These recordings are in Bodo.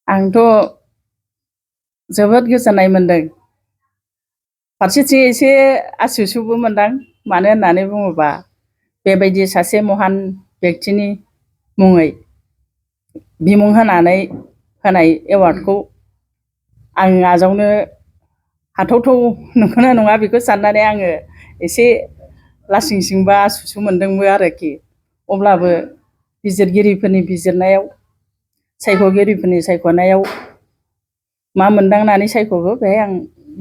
आंथ' जोबोद गोजोननाय मोनदों। फारसेथिं एसे आसु-सुबो मोनदां। मानो होननानै बुङोबा बेबायदि सासे महान बेक्तिनि मुङै बिमुं होनानै होनाय एवार्डखौ आं आजावनो हाथावथाव नंगौना नङा बेखौ साननानै आङो एसे लासिंसिं बा आसु-सु मोनदोंबो आरोखि। अब्लाबो बिजिरगिरिफोरनि बिजिरनायाव सायख'गिरिफोरनि सायख'नायाव मा मोनदांनानै सायख'खो बेहाय आं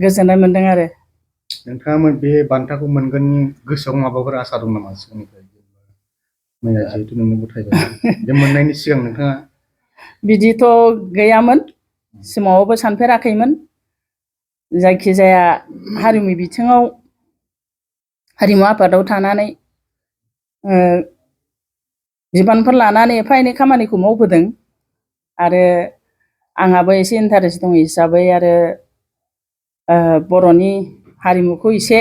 गोजोननाय मोनदों आरो। नोंथाङा बे बान्थाखौ मोनगोननि गोसोआव माबाफोर आसा दं नामा सिगांनिफ्राय? मैया जिहेतु नोंनो गथायबाय बे मोननायनि सिगां नोंथाङा बिदिथ' गैयामोन, सिमाङावबो सानफेराखैमोन। जायखिजाया हारिमु बिथिङाव हारिमु आफादाव थानानै बिबानफोर लानानै एफा एनै खामानिखौ मावबोदों आरो आंहाबो एसे इन्टारेस्ट दं हिसाबै आरो बर'नि हारिमुखौ एसे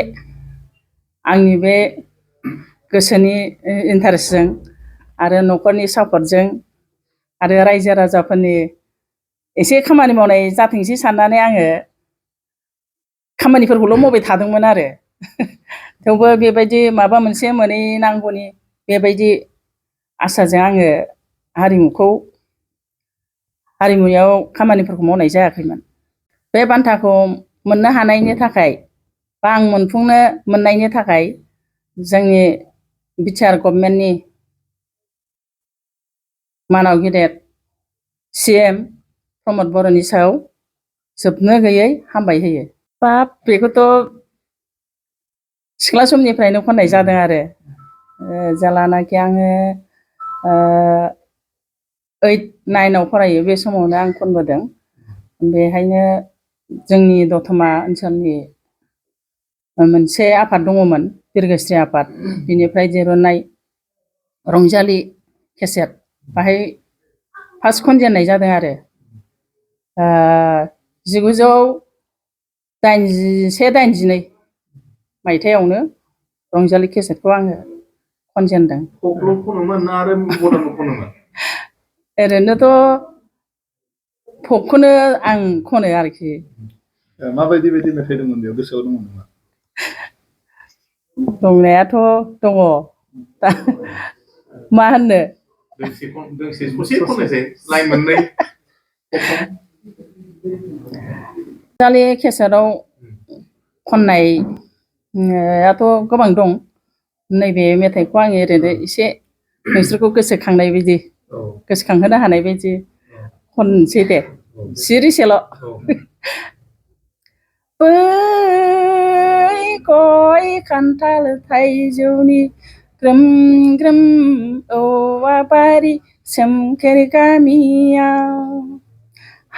आंनि बे गोसोनि इन्टारेस्टजों आरो न'खरनि सापर्टजों आरो रायजो राजाफोरनि एसे खामानि मावनाय जाथोंसै साननानै आङो खामानिफोरखौल' मावबाय थादोंमोन आरो। थेवबो बेबायदि माबा मोनसे मोनहैनांगौनि बेबायदि आसाजों आङो हारिमुआव खामानिफोरखौ मावनाय जायाखैमोन। बे बान्थाखौ मोननो हानायनि थाखाय बा आं मोनफुंनो मोननायनि थाखाय जोंनि बिटिआर गभर्नमेन्टनि मानाव गेदेर CM प्रमद बर'नि सायाव जोबनो गैयै हामबाय होयो। बाब बेखौथ' सिख्ला समनिफ्रायनो खननाय जादों आरो। जेलानाखि आङो 8, 9आव फरायो बे समावनो आं खनबोदों। बेहायनो जोंनि दतमा ओनसोलनि मोनसे आफाद दङमोन, बिरगोस्रि आफाद, बिनिफ्राय दिरुननाय रंजालि केसेट बाहाय फार्स्ट खनजेननाय जादों आरो। 1981-82 मायथाइयावनो रंजालि केसेटखौ आङो खनजेनदों। ओरैनोथ' फकखौनो आं खनो आरोखि। माबायदि बायदि मेथाइ दंमोन बेयाव गोसोआव दङ नामा? दंनायाथ' दङ। दा मा होननो? दोंसे ससे खननायसाय लाइन मोननै। रंजालि केसेटआव खननायाथ' गोबां दं। नैबे मेथाइखौ आङो ओरैनो एसे नोंसोरखौ गोसोखांनाय बायदि गोसोखांहोनो हानाय बायदि खननोसै दे, सिरिसेल'। बै गय खान्थाल थाइजौनि ग्रोम ग्रोम औवा बारि सोमखोर गामियाव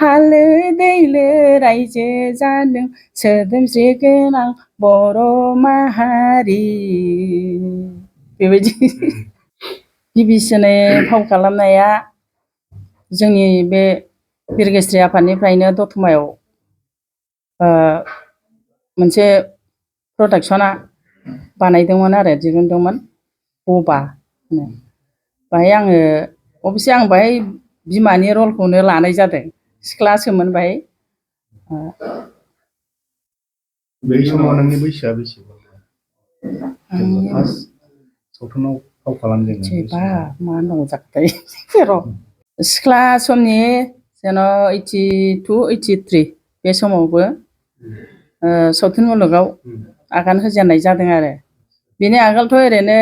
हालो दैलो रायजो जादों सोदोमस्रि गोनां बर' माहारि। बेबायदि गिबिसिनै फाव खालामनाया जोंनि बे बिरगोस्रि आफादनिफ्रायनो दतमायाव मोनसे प्रडाक्सना बानायदोंमोन आरो दिहुनदोंमोन, बबा होनो। बाहाय आङो अबसे आं बाहाय बिमानि रलखौनो लानाय जादों, सिख्लासोमोन बाहाय। बै समाव नोंनि बैसोआ बेसेबां? फार्स्ट सावथुनाव फाव खालामजेननाय मा होननांगौ जाखोथाय र'। सिख्ला समनि जेन' 82-83 बे समावबो सावथुन मुलुगाव आगान होजेननाय जादों आरो। बिनि आगोलथ' ओरैनो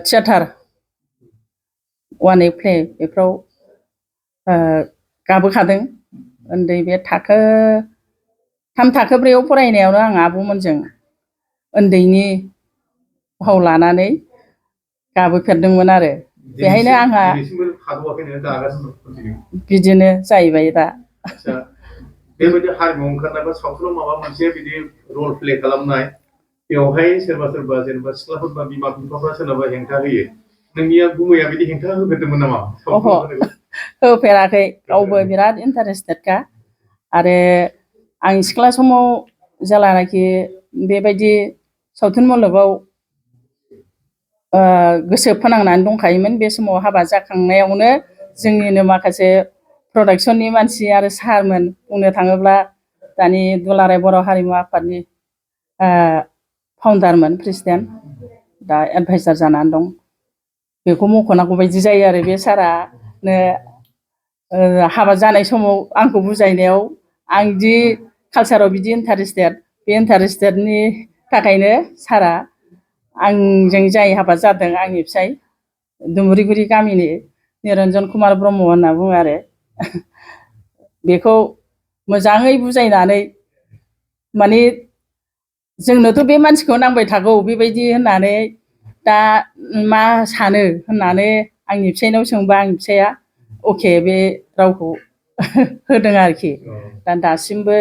थियेटार 1A प्ले बेफ्राव गाबोखादों। उन्दै बे थाखो 3, थाखो 4आव फरायनायावनो आं आब'मोनजों उन्दैनि फाव लानानै गाबोफेरदोंमोन आरो। बेहायनो आंहा बिदिनो जाहैबाय दा। बेबायदि हारिमु ओंखारनाय बा सावथुनाव माबा मोनसे बिदि रल प्ले खालामनाय, बेवहाय सोरबा जेनेबा सिख्लाफोर बा बिमा बिफाफ्रा सोरनाबा हेंथा होयो, नोंनिया गुमैया बिदि हेंथा होफेरदोंमोन नामा? होफेराखै, गावबो बिराद इन्टारेस्टेडखा। आरो आं सिख्ला समाव जेलानाखि बेबायदि सावथुन मुलुगाव गोसो फोनांनानै दंखायोमोन, बे समाव हाबा जाखांनायावनो जोंनिनो माखासे प्रडाक्सननि मानसि आरो सारमोन बुंनो थाङोब्ला दानि दुलाराय बर' हारिमु आफादनि फाउन्डारमोन प्रेसिडेन्ट दा एडभाइसार जानानै दं बेखौ मख'नांगौ बायदि जायो आरो बे सारानो हाबा जानाय समाव आंखौ बुजायनायाव आं दि कालसाराव बिदि इन्टारेस्टेड बे इन्टारेस्टेडनि थाखायनो सारा आंजों जाय हाबा जादों आंनि फिसाय दुमुरिगुरि गामिनि निरन्जन कुमार ब्रह्म होनना बुङो आरो बेखौ मोजाङै बुजायनानै माने जोंनोथ' बे मानसिखौ नांबाय थागौ बेबायदि होननानै दा मा सानो होननानै आंनि फिसायनाव सोंबा आंनि फिसाया अके बे रावखौ होदों आरोखि दा दासिमबो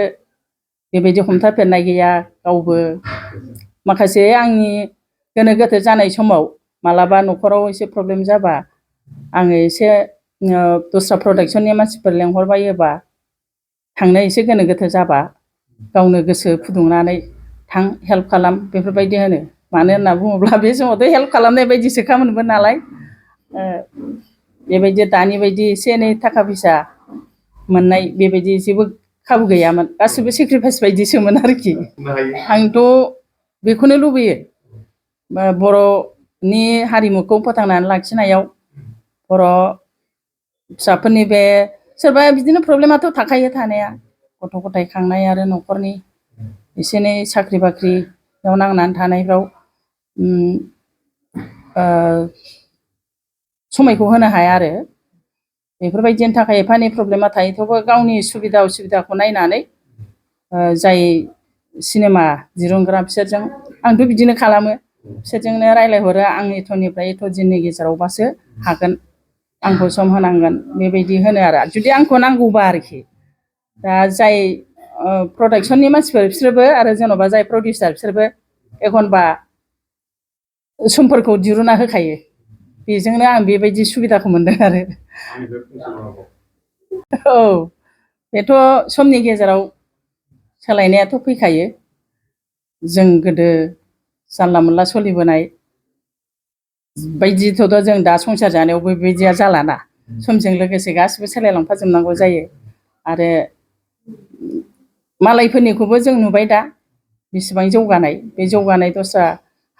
बेबायदि हमथाफेरनाय गैया गावबो माखासे आंनि गोनो गोथो जानाय समाव मालाबा न'खराव एसे प्रब्लेम जाबा आङो एसे दस्रा प्रडाक्सननि मानसिफोर लेंहरबायोबा थांनो एसे गोनो गोथो जाबा गावनो गोसो फुदुंनानै थां हेल्प खालाम बेफोरबायदि होनो मानो होनना बुङोब्ला बे समावथ' हेल्प खालामनाय बायदिसो खामानिमोन नालाय बेबायदि दानि बायदि एसे एनै थाखा फैसा मोननाय बेबायदि जेबो खाबु गैयामोन गासिबो सेक्रिफाइस बायदिसोमोन आरोखि आंथ' बेखौनो लुबैयो बर'नि हारिमुखौ फोथांनानै लाखिनायाव बर' फिसाफोरनि बे सोरबा बिदिनो प्रब्लेमाथ' थाखायो थानाया गथ' गथाय खांनाय आरो न'खरनि एसे एनै साख्रि बाख्रियाव नांनानै थानायफ्राव समायखौ होनो हाया आरो बेफोरबायदिनि थाखाय एफा एनै प्रब्लेमा थायो थेवबो गावनि सुबिदा उसुबिदाखौ नायनानै जाय सिनेमा दिरुनग्रा बिसोरजों आंथ' बिदिनो खालामो बिसोरजोंनो रायज्लायहरो आं एथ'निफ्राय एथ' दिननि गेजेरावबासो हागोन आंखौ सम होनांगोन बेबायदि होनो आरो जुदि आंखौ नांगौबा आरोखि दा जाय प्रडाक्सननि मानसिफोर बिसोरबो आरो जेन'बा जाय प्रडिउसार बिसोरबो एखनबा समफोरखौ दिरुना होखायो बेजोंनो आं बेबायदि सुबिदाखौ मोनदों आरो औ बेथ' समनि गेजेराव सोलायनायाथ' फैखायो जों गोदो जानला मोनला सोलिबोनाय बायदिथ' जों दा संसार जानायावबो बेबायदिया जालाना समजों लोगोसे गासिबो सोलायलांफाजोबनांगौ जायो आरो मालायफोरनिखौबो जों नुबाय दा बेसेबां जौगानाय बे जौगानाय दस्रा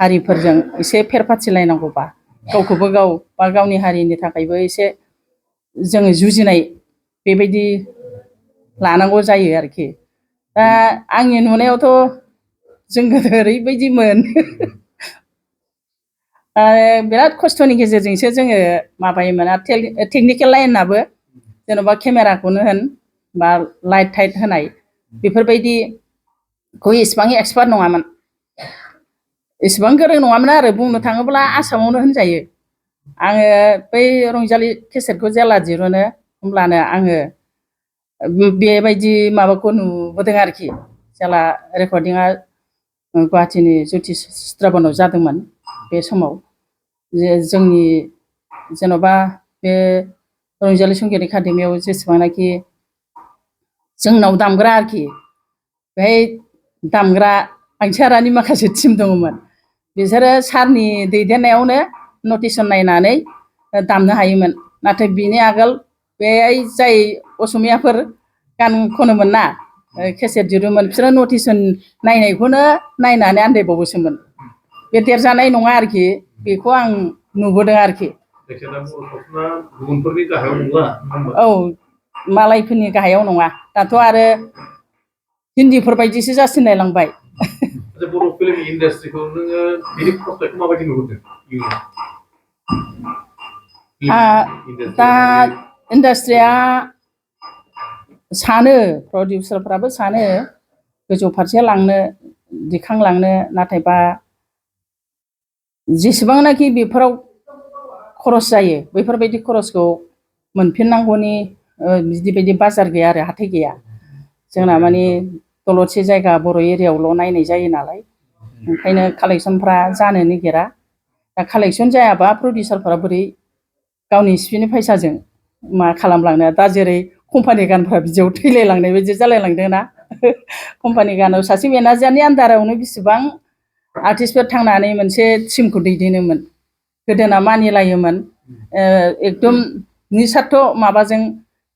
हारिफोरजों एसे फेर फाथिलायनांगौबा गावखौबो गाव बा गावनि हारिनि थाखायबो एसे जोङो जुजिनाय बेबायदि लानांगौ जायो आरोखि दा आंनि नुनायावथ' जों गोदो ओरैबायदिमोन बिराद खस्थ'नि गेजेरजोंसो जोङो माबायोमोन आरो टेकनिकेल लाइनाबो जेन'बा केमेराखौनो होन बा लाइट टाइट होनाय बेफोरबायदिखौ इसेबां एक्सपार्ट नङामोन इसेबां गोरों नङामोन आरो बुंनो थाङोब्ला आसामावनो होनजायो आङो बै रंजालि केसेटखौ जेला दिरुनो होमब्लानो आङो बेबायदि माबाखौ नुबोदों आरोखि जेला रेकर्डिंआ गुवाहाटीनि ज्यति स्ट्राबनाव जादोंमोन बे समाव जोंनि जेन'बा बे रंजालि संगित एकाडेमियाव जेसेबांनाखि जोंनाव दामग्रा आरोखि बेहाय दामग्रा आइंसारानि माखासे टिम दङमोन बिसोरो सारनि दैदेननायावनो नटिसन नायनानै दामनो हायोमोन नाथाय बिनि आगोल बेहाय जाय असमियाफोर गान खनोमोन ना केसेट दिरुनोमोन बिसोरो नटिसन नायनायखौनो नायनानै आन्दायबावोसोमोन बे देरजानाय नङा आरोखि बेखौ आं नुबोदों आरोखि औ मालायफोरनि गाहायाव नङा दाथ' आरो हिन्दीफोर बायदिसो जासिनलाय लांबाय बर' फिल्म इन्डास्ट्रिखौ नोङो बिनि प्रस्पेक्टखौ माबायदि नुहुरदों दा इन्डास्ट्रिया सानो प्रडिउसारफ्राबो सानो गोजौ फारसे लांनो दिखांलांनो नाथायबा जेसेबांनाखि बेफोराव खरस जायो बैफोरबायदि खरसखौ मोनफिननांगौनि बिदि बायदि बाजार गैया आरो हाथाय गैया जोंना माने दलदसे जायगा बर' एरियायावल' नायनाय जायो नालाय ओंखायनो कालेक्सनफ्रा जानो नागिरा दा कालेक्सन जायाबा प्रडिउसारफ्रा बोरै गावनि सिपिनि फैसाजों मा खालामलांनो दा जेरै कम्पानि गानफ्रा बिदियाव थैलायलांनाय बायदि जालायलांदों ना कम्पानि गानाव सासे मेनेजारनि आन्दारावनो बेसेबां आर्टिस्टफोर थांनानै मोनसे टिमखौ दैदेनोमोन गोदोना मानिलायोमोन एकदम निसार्थ माबाजों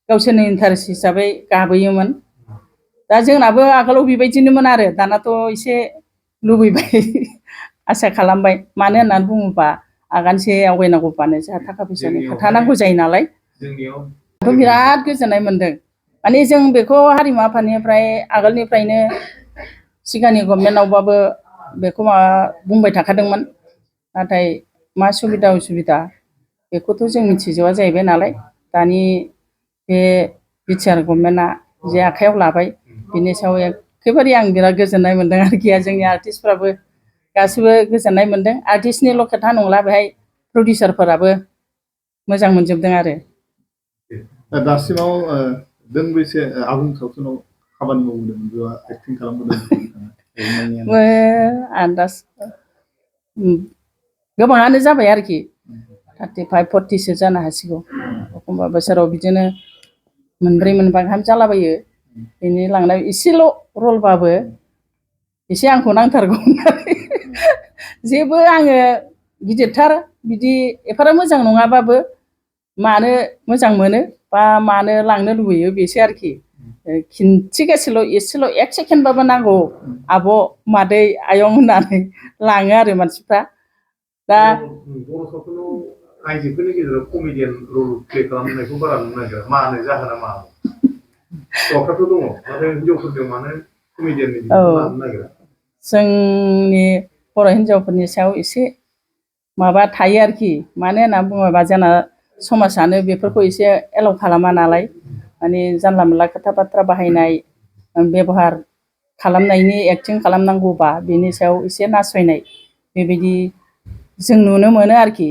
गावसोरनि इन्टारेस्ट हिसाबै गाबोयोमोन दा जोंनाबो आगोलाव बेबायदिनोमोन आरो दानाथ' एसे लुबैबाय आसा खालामबाय मानो होननानै बुङोबा आगानसे आवगायनांगौबानो जोंहा थाखा फैसानि खोथा नांगौ जायो नालाय थ' बिराद गोजोननाय मोन्दों माने जों बेखौ हारिमु आफादनिफ्राय आगोलनिफ्रायनो सिगांनि गभर्नमेन्टआवबाबो बेखौ माबा बुंबाय थाखादोंमोन नाथाय मा सुबिदा उसुबिदा बेखौथ' जों मिथिजोबा जाहैबाय नालाय दानि बे बिटिआर गभर्नमेन्टआ जे आखायाव लाबाय बिनि सायाव एखेबारे आं बिराद गोजोननाय मोन्दों आरोखि जोंनि आर्टिस्टफ्राबो गासिबो गोजोननाय मोन्दों आर्टिस्टनिल' खोथा नंला बेहाय प्रडिउसारफोराबो मोजां मोनजोबदों आरो दासिमाव दोंबैसे आबुं सावथुनाव खामानि मावबोदों बेयाव एक्टिं खालामबोदों आन्दाज गोबाङानो जाबाय आरोखि 35 40सो जानो हासिगौ एखमबा बोसोराव बिदिनो मोनब्रै मोनबा गाहाम जालाबायो बेनि लांनाय एसेल' रलबाबो एसे आंखौ नांथारगौ होननानै जेबो आङो गिदिरथार बिदि एफाराब मोजां नङाबाबो मानो मोजां मोनो बा मानो लांनो लुबैयो बेसो आरोखि खिन्थिगासेल' एसेल' 1 सेकेन्डबाबो नांगौ आब' मादै आयं होननानै लाङो आरो मानसिफ्रा दा बर' सावथुनाव आइजोफोरनि गेजेराव कमेडियान रल प्ले खालामनायखौ बारा नुनो नागिरा मानो जाहोना मा हौवाफ्राथ' दङ नाथाय हिनजावफोरजों मानो कमेडियाननि लानो नागिरा जोंनि बर' हिनजावफोरनि सायाव एसे माबा थायो आरोखि मानो होननानै बुङोबा जोंना समाजानो बेफोरखौ एसे एलाउ खालामा नालाय माने जानला मोनला खोथा बाथ्रा बाहायनाय बेबहार खालामनायनि एक्टिं खालामनांगौबा बेनि सायाव एसे नासयनाय बेबायदि जों नुनो मोनो आरोखि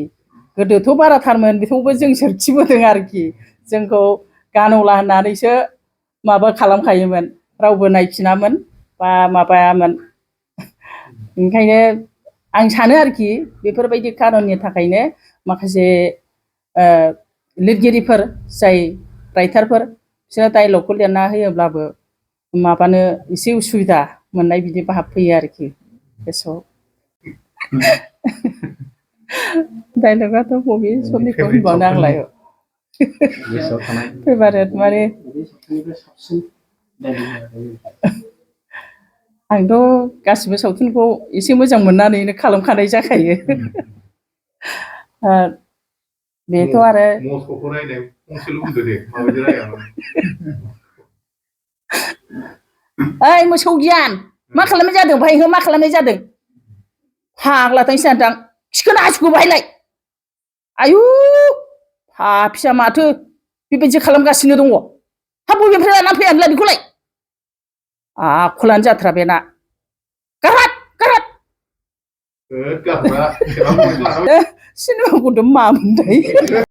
गोदोथ' बाराथारमोन बेखौबो जों सोरखिबोदों आरोखि जोंखौ गानौला होननानैसो माबा खालामखायोमोन रावबो नायफिनामोन बा माबायामोन ओंखायनो आं सानो आरोखि बेफोरबायदि खारननि थाखायनो माखासे लिरगिरिफोर जाय राइटारफोर बिसोरो डाइलगखौ लिरना होयोब्लाबो माबानो एसे उसुबिदा मोननाय बिदि भाब फैयो आरोखि गोसोआव डाइलगाथ' बबे समनिखौ होनबावनो आंलाय फेभारेट माने आंथ' गासिबो सावथुनखौ एसे मोजां मोननानैनो खालामखानाय जाखायो बेथ' आरो मस्क'खौ नायनाय फंसेल' बुंदो दे माबायदि रायामोन ओइ मोसौ गियान मा खालामनाय जादों भाइ मा खालामनाय जादों फाग्लाथांसो जादां खिखोना हासुखौ बाहायलाय आयु पापिया माथो बेबायदि खालामगासिनो दङ हा बबेनिफ्राय लानानै फैयानोलाय बेखौलाय आखलानो जाथ्रा बेना गारहाद गारहाद सिनेमाखौथ' मामोनथाय